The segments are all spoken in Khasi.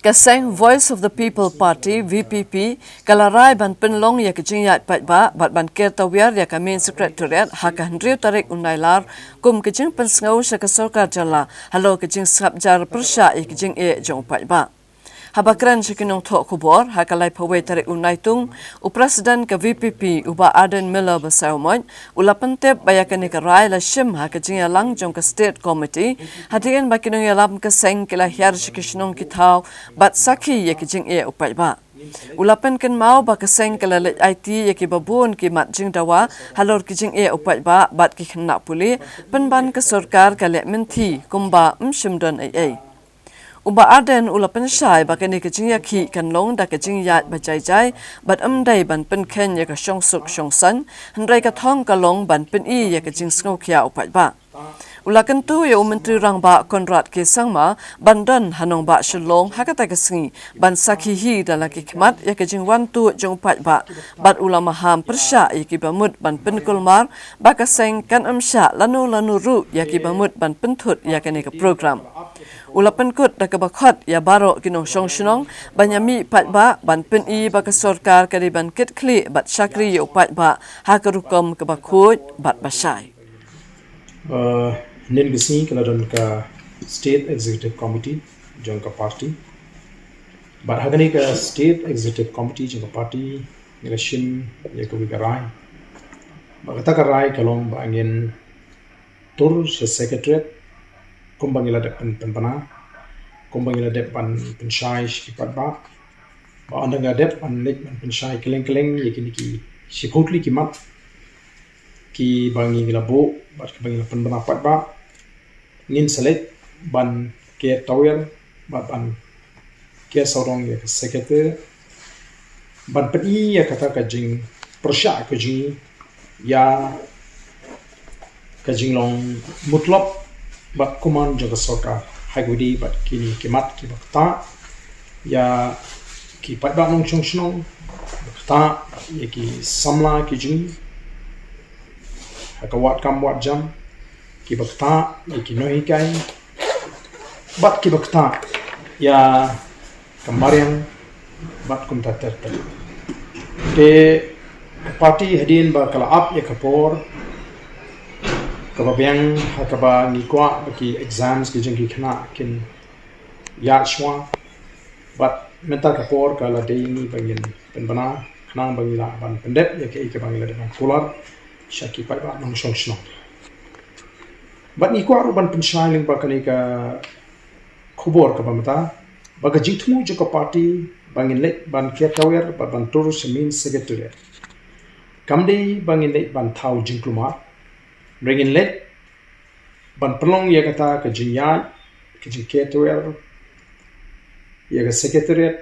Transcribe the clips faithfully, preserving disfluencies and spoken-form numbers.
Ka seng Voice of the People Party, V P P, ka la rai ban pynlong ïa ka jingïaid paidbah bad ban ker tawiar ïa ka main secretariat ha ka hynriew tarik u Nailar kum ka jingpynsngew sha ka sorkar jylla halor ka jingsngap jar pyrshah ïa ka jingeh jong u paidbah. Haba kren sha ki nongthoh khubor ha ka laiphew wei tarik u Naitung, u President ka V P P, u Bah Ardent Miller Basaiawmoit, u la pyntip ba ïa kane ka rai la shim ha ka jingïalang jong ka State Committee, hadien ba ki nongïalam ka seng ki la hiar sha ki shnong ki thaw bad sakhi ïa ki jingeh u paidbah. U la pynkynmaw ba ka seng ka la leit aiti ïa kiba bun ki mat jingdawa halor ki jingeh u paidbah bad ki khynnah pule, pynban ka sorkar ka leh mynthi kumba ym shym don ei ei. U Bah Ardent u la pynshai ba kane ka jingïakhih kan long da ka jingïaid ba jai jai bad ym dei ban pynkheiñ ïa ka shongsuk shongsaiñ, hynrei ka thong ka long ban pyni ïa ka jingsngewkhia u paidbah. U la kyntu ïa u Myntri Rangbah Conrad K Sangma ban don ha nongbah Shillong ha kata ka sngi ban sakhi hi da la ki khmat ïa ka jingwan tuh jong u paidbah, bad u la maham pyrshah ïa kiba mut ban pynkulmar ba ka seng kan ym shah lano lano ruh ïa kiba mut ban pynthut ïa kane ka program. U la pynkut da kaba khot ïa baroh ki nongshong shnong ban ïa mih paidbah ban pyni ba ka sorkar ka dei ban kit khlieh bad shakri ïa u paidbah ha ka rukom kaba khuid bad ba shai. Uh, nin ka sngi ka la don ka State Executive Committee jong ka party. Bad ha kane ka State Executive Committee jong ka party ngi la shim ïa kawei ka rai. Bad kata ka rai ka long ba ngin tur sha secretariat kumba ngi la dep pyn pynbna, kumba ngi la dep ban pynshai sha ki paidbah. Ba ynda ngi la dep ban leit ban pynshai kylleng kylleng ïa kine ki shiphew tylli ki mat kiba ngi la buh bad kiba ngi la pynbna paidbah, ngin sa leit ban ker tawiar bad ban ker sawdong ïa ka secretariat ban pyni ïa kata ka jingpyrshah ka jong ngi ïa ka jinglong mutlop bad kumne jong ka sorkar ha kaba ïadei bad kine ki mat kiba ktah ïa ki paidbah nongshong shnong, kiba ktah ïa ki samla ki jong ngi ha ka wad kam wad jam, kiba ktah ïa ki nonghikai bad kiba ktah ïa ka mariang bad kumta ter ter. Te ka party hadien ba ka la ap ïa ka por kaba biang ha kaba ngi kwah ba ki exams ki jong ki khynnah kin ïaid shuwa, bad mynta ka por ka la dei ngi ba ngin pynbna khnang ba ngi lah ban pyndep ïa kaei kaba ngi la dep ban kular sha ki paidbah nongshong shnong. Bad ngi kwah ruh ban pynshai lyngba kane ka khubor kaba mynta ba ka jingthmu jong ka party ba ngin leit ban ker tawiar bad ban tur sha main secretariat kam dei ba ngin leit ban thaw jingkulmar, hynrei ngin leit ban pynlong ïa kata ka jingïaid, ka jingker tawiar ïa ka secretariat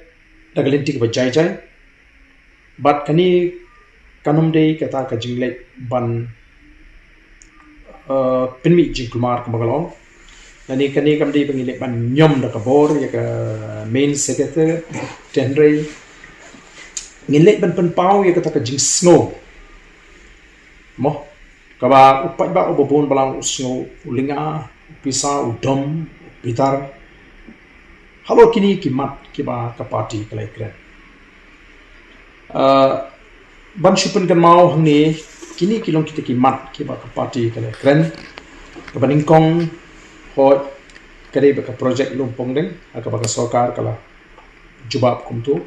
da ka lynti kaba jai jai. Bad kane kan ym dei kata ka jingleit ban, eh, pynmih jingkulmar kumba ka long. Lane kane kam dei ba ngin leit ban ñiom da ka bor ïa ka main secretariat, te hynrei ngin leit ban pynpaw ïa kata ka jingsngew, mo, kaba u paidbah uba bun balang u sngew, u lynga, u pisa, u dom, u bitar halor kine ki mat kiba ka party ka la kren. Ah, ban shu pynkynmaw hangne, kine ki long kita ki mat kiba ka party ka la kren. Kaba nyngkong, hooid, ka dei ba ka project Lum Pongdeng, ha kaba ka sorkar ka la jubab kumto.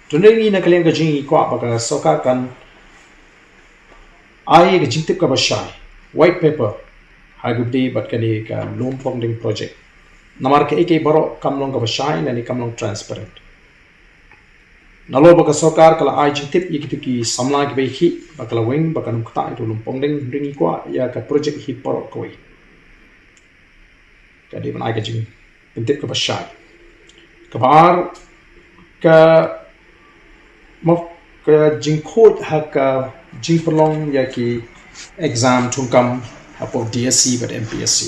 Te ngi na ka liang ka jong ngi ngi kwah ba ka sorkar kan ai ka jingtip kaba shai, white paper, ha kaba ïadei bad kane ka Lum Pongdeng project. Namar kaei kaei baroh kam long kaba shai lane kam long transparent. Nalor ba ka sorkar ka la ai jingtip ïa kito ki samla kiba ïakhih ba ka la weng ba kan ym ktah ïa uto u Lum Pongdeng, hynrei ngi kwah ïa ka project hi baroh kawei. Ka dei ban ai ka jingpyntip kaba shai. Kaba ar, ka, mo, ka jingkhuid ha ka jingpynlong ïa ki exam thungkam hapoh D S C bad M P S C.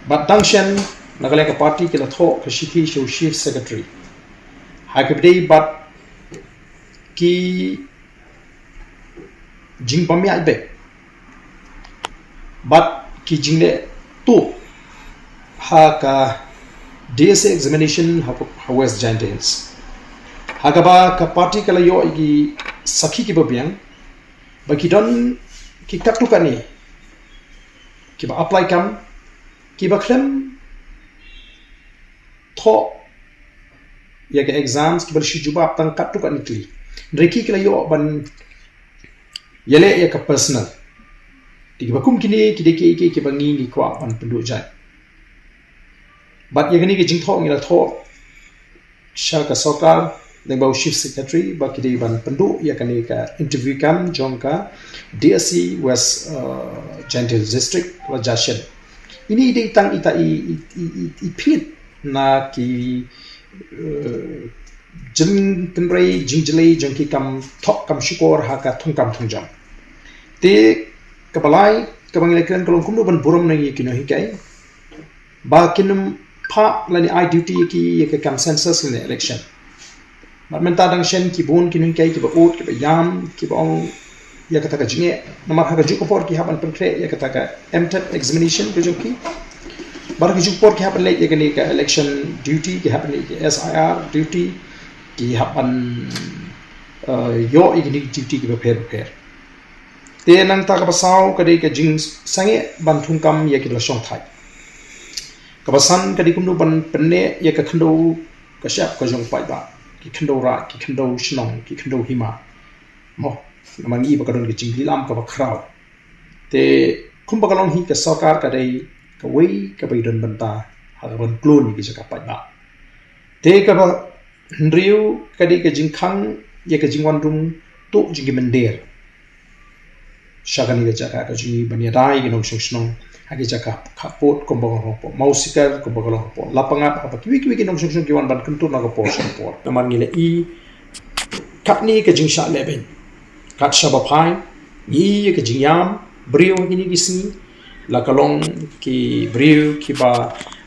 Bad dang shen, na ka liang ka party ki la thoh ka shithi sha u Chief Secretary ha kaba ïadei bad ki jingbym ïaid beit bad ki jingleh tuh ha ka D S C examination ha, ha West Jaintia Hills. Ha kaba ka party ka la ïoh ïa ki sakhi kiba biang ba ki don ki katto katne kiba apply kam, kiba khlem thoh ïa ka exams, kiba la shu jubab tang katto katne tylli. Hynrei ki la ïoh ban ïaleh ïa ka personal. Te kiba kum kine ki dei kiei kiei kiba ngi ngi kwah ban pynduh jait. Bad ïa kane ka jingthoh ngi la thoh sha ka sorkar lyngba u Chief Secretary ba ki dei ban pynduh ïa kane ka interview camp jong ka D S C West, uh, Jaintia District, la jia shen. Ine i dei tang ita i, i, i, i, i phit na ki, uh, jingtynrai jingjlei jong ki kam thoh kam shukor ha ka thungkam thungjam. Te kaba lai kaba ngi la kren ka long kumno ban burom na ngi ki nonghikai ba kin ym phah lane ai duty ïa ki ïa ka kam census lane election. Bad mynta dang shen ki bun ki nonghikai kiba ud kiba ïam kiba ong ïa kata ka jingeh. Namar ha kajuh ka por ki hap ban pynkhreh ïa kata ka M TET examination ka jong ki. Bad ha kajuh ka por ki hap ban leit ïa kane ka election duty, ki hap ban leit ïa ka S I R duty, ki hap ban, uh, ïoh ïa kine ki duty kiba pher bapher. Te nangta kaba saw ka dei ka jingsangeh ban thungkam ïa kiba la shongthait. Kaba san ka dei kumno ban pynneh ïa ka khyndew ka shyiap ka jong u paidbah, ki khyndew raid, ki khyndew shnong, ki khyndew hima. Mo, namar ngi ba ka don ka jinglilam kaba khraw. Te kumba ka long hi ka sorkar ka dei kawei kaba i don bynta ha ka ban klun ïa ki jaka paidbah. Te kaba hynriew ka dei ka jingkhang ïa ka jingwan rung tuh jong ki mynder sha kane ka jaka ka jong ngi ban ïada ïa ki nongshong shnong ha ki jaka khappud kumba ka long hapoh Mawsikar, kumba ka long hapoh Lapangap, haba kiwei kiwei ki nongshong shnong ki wan ban kyntur na ka por sha ka por. Namar ngi la i katne ka jingshah lehbeiñ kat shaba phai, ngi i ïa ka jingïam briew ha kine ki sngi, la ka long ki briew kiba,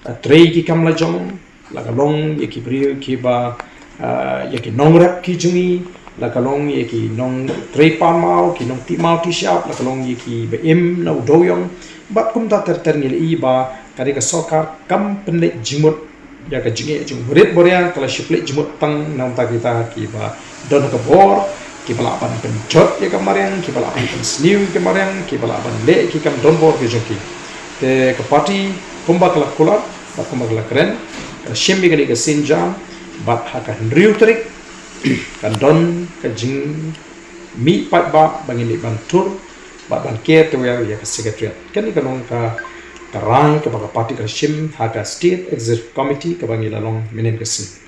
eh, trei ki kam la jong, la ka long ïa ki briew kiba, ah, ïa ki nongrep ki jong ngi, la ka long ïa ki nongtrei pan maw, ki nongtih maw tih shyiap, la ka long ïa kiba im na u dewïong. Bad kumta ter ter ngi la i ba ka dei ka sorkar kam pynleit jingmut ïa ka jingeh jong u barit baria, ka la shu pynleit jingmut tang na bynta kita kiba don ka bor, kiba lah ban pynjot ïa ka mariang, kiba lah ban pynsniew ïa ka mariang, kiba lah ban leh ïa ki kam don bor ki jong ki. Te ka party kumba ka la kular bad kumba ka la kren, ka la shim ïa kane ka sienjam, bad ha ka hynriew tarik kan don ka jingmih paidbah ba ngin ïa ban tur bad ban ker tawiar ïa ka secretariat. Kane ka long ka, ka rai kaba ka party ka la shim ha ka State Executive Committee kaba ngi la long mynhynnin ka sngi.